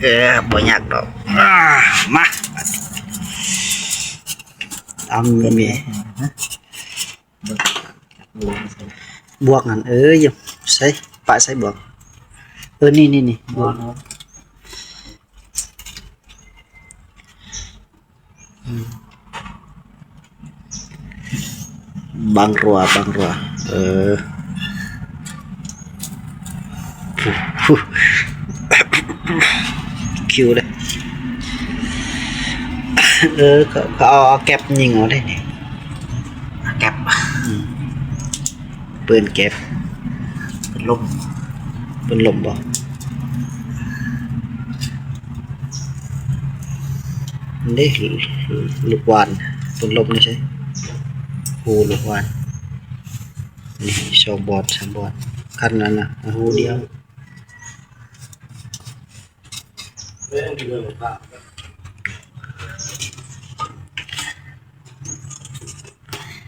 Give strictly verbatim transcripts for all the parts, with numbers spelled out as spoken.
เออ บ่ยากดอก อ่า มา ตำมี บวกนั่น เออ อยู่ ใส่ ปะใส่บวก เออ นี่ นี่ นี่ บวก อืม บังรัว บังรัว เออ คิวเลย เออ เขา เขาเอา เอาแก๊ปยิงเอาได้นี่ แก๊ป อืม ปืนแก๊ป ปืนลม ปืนลมบ่ นี่ ลูกหว่าน ปืนลมนี่ใช่ ฮูลูกหว่าน นี่ สองบอด สามบอด คันนั้นน่ะ ฮูเดียว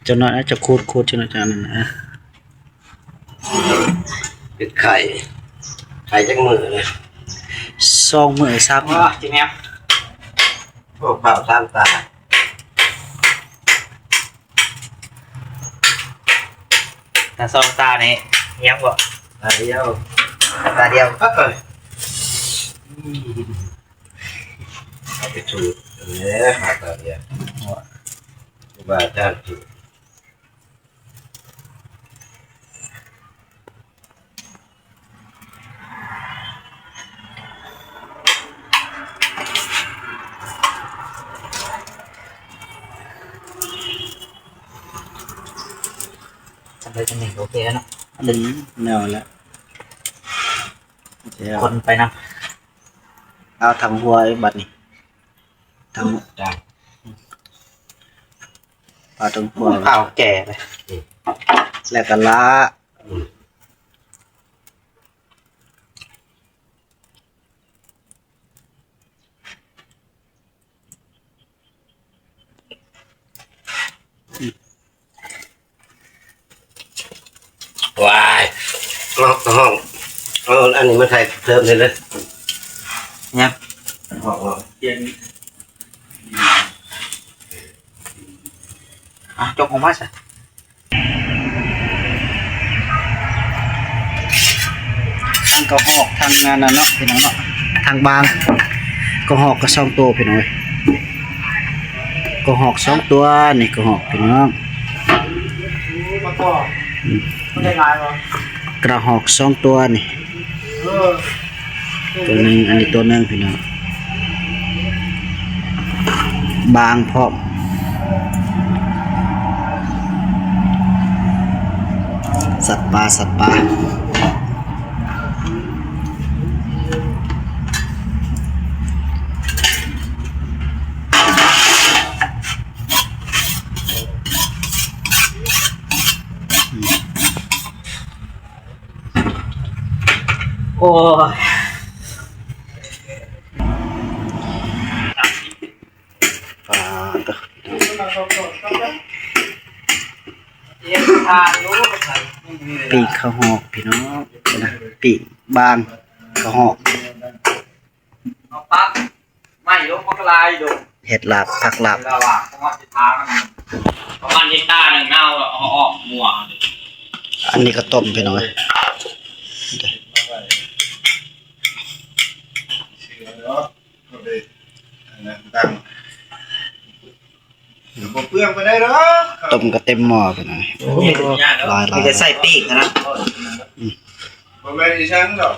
จักหน่อยนะ จะขูด ขูดจักหน่อย จักหน่อยนะ เป็นไข่ ไข่จักมื้อเลย สองมื้อ สามมื้อ ว้า จริงเนี่ย โอ้ ข้าวสามตา ถ้าสองตานี่ยังบ่ ตาเดียว ตาเดียว เอ้ย เอาไปถูก เออ หาตาเดียว ว่าอาจารย์ถูก ทำได้จังหนึ่ง โอเคแล้วเนาะ อืม แนวแล้ว เดี๋ยว คนไปนะ เอาทางหัวไอ้บัดนี่ ทาง จ้ะ ปาดตรงหัว ข้าวแก่เลย แล้วก็ละ อืม ว้าย เอา เอา เอาอันนี้มาใส่เพิ่มเลยเลย เนี่ย เอา เอา อ่ะ จกออกมาซะ ทั้งกระหอก ทั้งนั่นน่ะเนาะ พี่น้องเนาะ ทั้งบาง กระหอกก็สองตัว พี่น้องเอ้ย กระหอกสองตัว นี่กระหอก พี่น้อง อืม กระหอกสองตัวนี่ ตัวหนึ่ง อันนี้ตัวหนึ่ง พี่น้อง บางพร้อม สัตว์ป่า สัตว์ป่า โอ้ย ปลาตัว ปีกข้าวหอกพี่น้องนะ ปีกบางข้าวหอก เอาปัก ไม่ลงมันก็ลายลง เห็ดลาบ ผักลาบ เวลาว่างก็มาสิทางมัน ประมาณเฮกตาร์หนึ่ง เอา เอาออกมั่ว อันนี้ก็ต้มพี่น้องเอ้ย ตั้ง บ่เปลืองไปได้ดอก ต้มก็เต็มหม้อพี่น้องเอ้ย โอ้ หลายๆ มีแต่ใส่ปีกนะ อืม บ่แม่นอีสังดอก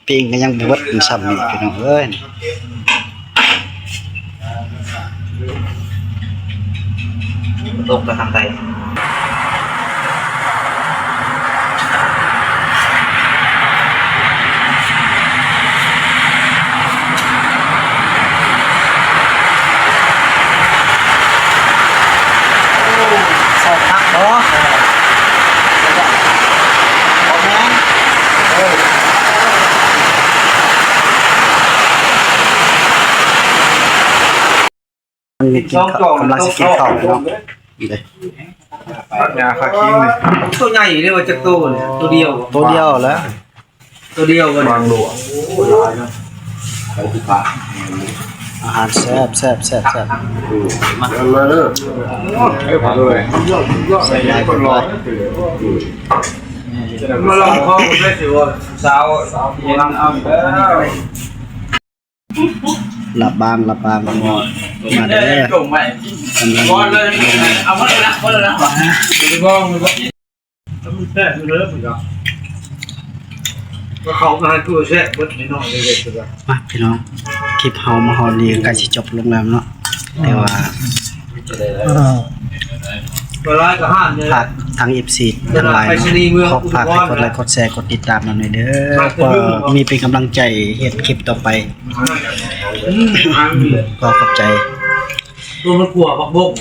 ปิ้งก็ยังบ่เบิดมันซ้ำนี่พี่น้องเอ้ย ตกกระทำไป ใส่ผักบ่ บ่แม่น เออ มันมีกินข้าว กำลังสิกินข้าวพี่น้อง นี่เลย ผักหญ้าผักขิงนี่ ตัวใหญ่เลยว่าจักโตเนี่ย ตัวเดียว ตัวเดียวแล้ว ตัวเดียวกัน บางหลวง อาหารแซ่บแซ่บแซ่บแซ่บ มาเลยเด้อ ใส่หลายคนร้อย มาลองข้อมูลได้สิว่าสาวเย็นเอา หลับบางหลับบางมาเด้อ จงไป กำลัง ก้อนเลยเอาหมดเลยนะหมดเลยนะบ้องมันแซ่บเลยเหมือนกันก็เขามาให้ตัวแซ่บเบิดนิดหน่อยเลยเลย มาพี่น้อง คลิปเฮามาฮอดนี้ใกล้สิจบลงแล้วเนาะ แต่ว่า เวลาก็ห้ามเลย ฝากทาง เอฟซี ทั้งหลายเนาะ ขอฝากให้กดไลค์กดแชร์กดติดตามเราหน่อยเด้อ เพื่อมีเป็นกำลังใจเฮ็ดคลิปต่อไป ก็ขอบใจ ตัวมันกลัวบักบก